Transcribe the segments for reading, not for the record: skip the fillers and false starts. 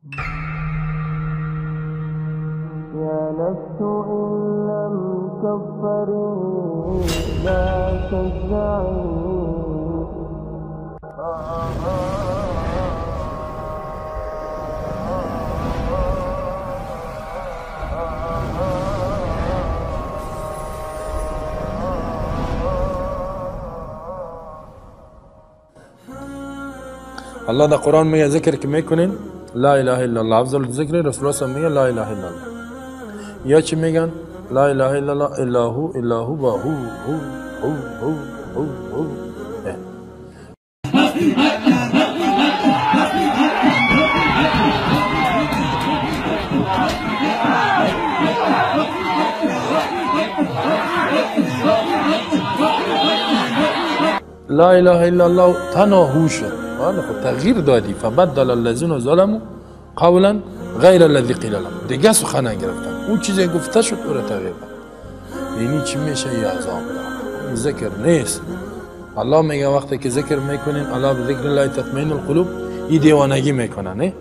یا نفس إن لم تظفري لا تجزعي. الله در قرآن میگه ذکر که میکنین لا اله الا الله، افضل ذکر رسول الله میگه لا اله الا الله. یا چی میگن؟ لا اله الا الله الا هو الا هو و هو هو هو هو هو هو. لا اله الا الله تنها هو شد. بله خب تغییر دادی. فبدل الذین ظلموا قولا غیر الذی قیل لهم، دیگه سخن گرفتن، اون چیزی گفته شد او را تغییر داد. یعنی چی میشه؟ یه عذاب داره. ذکر نیست. الله میگه وقتی که ذکر میکنین الله به ذکر الله تطمئن القلوب، این دیوانگی میکنن. نه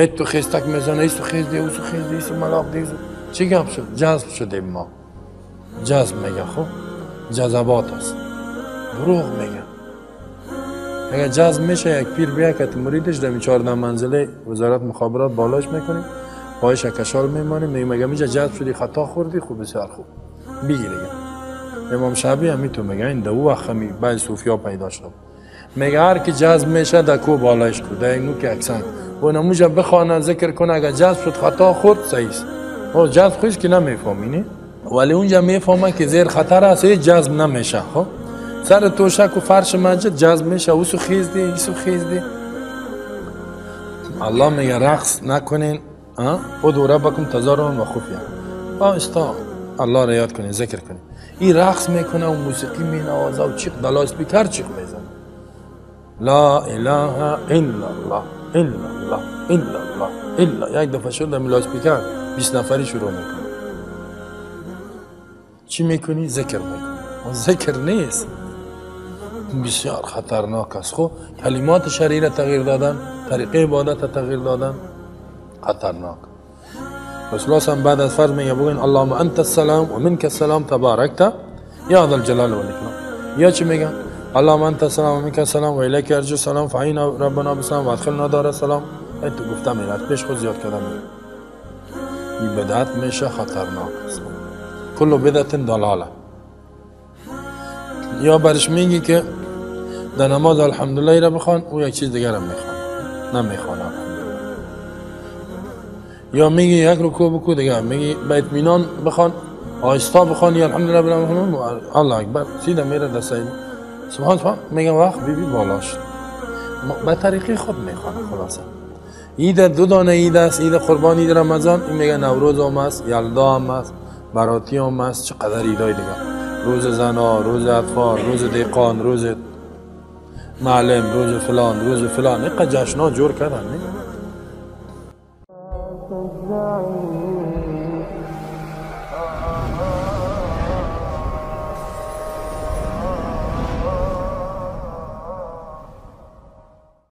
تو خیز تک میزنه، ایستو خیز دی، اوسو خیز دی، ایستو ملاق دی، چی گپ شد؟ جذب شدیم ما. جذب میگه، خب جذبات است، دروغ میگه. اگر جذب میشه یک پیر بیا که مریدش در 14 منزله وزارت مخابرات بالاش میکنیم، پایش کشال میمانیم، میگه مگه میشه جذب شدی خطا خوردی؟ خوب بسیار خوب بگیر دیگه. امام شعبی هم میتون میگه این دو وقت همی بعض صوفیا پیدا شد، میگه هر کی جذب میشه در کو بالایش کو، در اینو که اکسن و نموجه بخوانه ذکر کنه، اگر جذب شد خطا خورد صحیح است. او جذب خوش که نمیفهمی نه، ولی اونجا میفهمه که زیر خطر است، هیچ جذب نمیشه. خب سر توشک و فرش مسجد جذب میشه، اوسو خیز دی ایسو خیز دی. الله میگه رقص نکنین، ادعوا ربکم تضرعا و خفیا، آهسته الله را یاد کنین، ذکر کنین. این رقص میکنه و موسیقی مینوازه و چیق دلاس بیکر چیق میزنه. لا اله الا الله الا الله الا الله الا، یک دفعه شد در loudspeaker 20 نفری شروع میکنه. چی میکنی؟ ذکر میکنی. ذکر نیست، بسیار خطرناک است. خب کلمات شرعی را تغییر دادن، طریقه عبادت تغییر دادن خطرناک. رسول الله هم بعد از فرض میگه بگوین اللهم انت السلام و منک السلام تبارکت یا ذا الجلال والاکرام. یا چی میگن؟ اللهم انت السلام و منک السلام و الیک یرجع السلام فعینا ربنا بالسلام و ادخلنا دار السلام. این تو گفتم میرد پیش خود زیاد کردم. این بدعت میشه خطرناک است. کل بدعت ضلاله. یا برش میگی که در نماز الحمدلله را بخوان، او یک چیز دیگر هم میخوانه، نمیخوانه الحمدلله. یا میگی یک رکوع بکو، دیگه میگی به اطمینان بخوان، آهسته بخوان، یا الحمدلله بلا الله اکبر، سیده میره دست سبحان سبحان، میگم وقت بی بی بالا شد. به طریقه خود میخوانه. خلاصه عید دو دانه عید است، عید قربان، عید رمضان. این میگه نوروز هم است، یلدا هم است، براتی هم است، چقدر عیدای دیگه، روز زنا، روز اطفال، روز دیقان، روز معلم، روز فلان، روز فلان، اینقدر جشن‌ها جور کردن. نه